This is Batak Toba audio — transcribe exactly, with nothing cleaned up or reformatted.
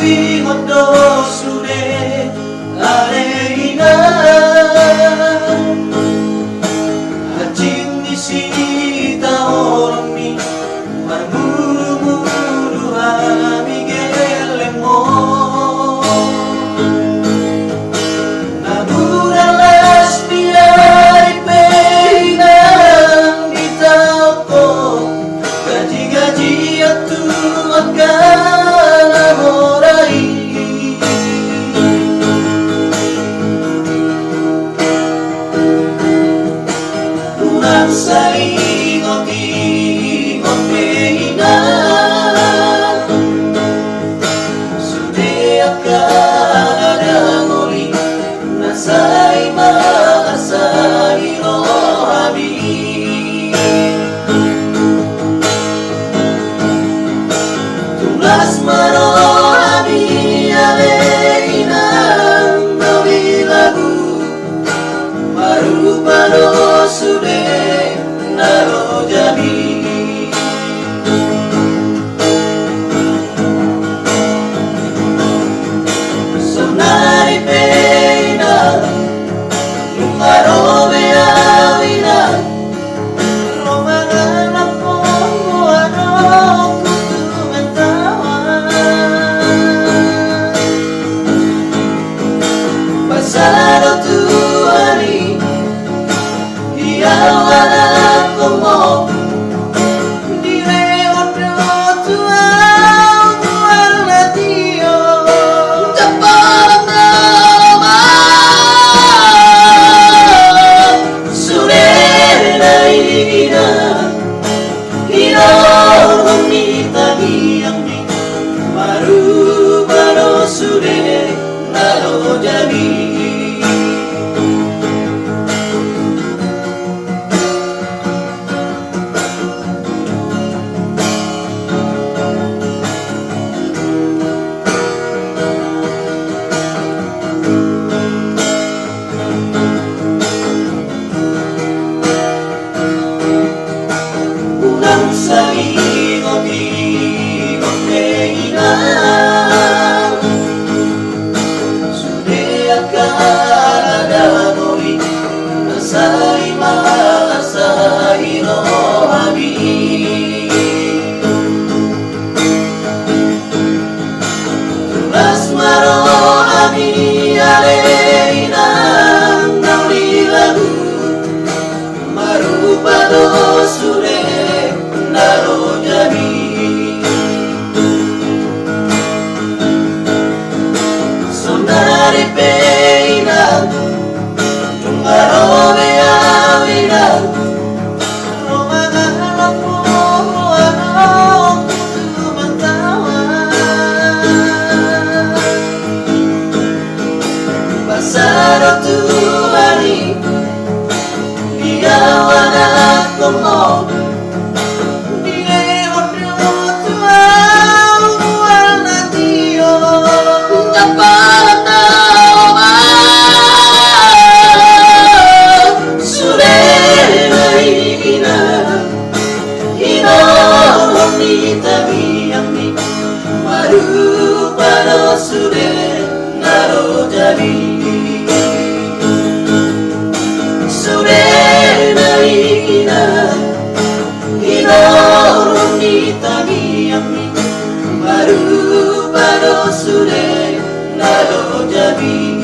Ingot do sude ale inang, hansit ni sitaononmi, marmudumudu hami gellengmon. Namu na las di ari pe inang ditaon ho gajigajian tu angka na mora i. Unang sai ingotingot be inang, sude angka na dangol i na sai mangasahon rohami. Tunas ma rohami ale inang, na di lagu marupa do sude na lojami. Saonari pe inang, nunga ro be au inang, ro mangalap ho adong tu Mentawa. Pasada Tuhan i, di au anakhonmu, dilehon do tu au mual na tio. Jambaran na lomar sude na inang, hinorhon ni tangiangmi, marupa do sude na lojami. Unang sai ingotingot be inang, sude angka na dangol i na sai mangasahon rohami. Tunas ma rohami ale inang, na di lagu marupa do sude na lojami. Saonari pe inang, nunga ro be au inang, ro mangalap ho adong tu Mentawa. Pasada Tuhan i, di au anakhonmu, dilehon do tu au mual na tio. Jambaran na lomar sude na inang, hinorhon ni tangiangmi, marupa do sude na lojami. Sude na inang, hinorhon ni tangiangmi, marupa do sude na lojami.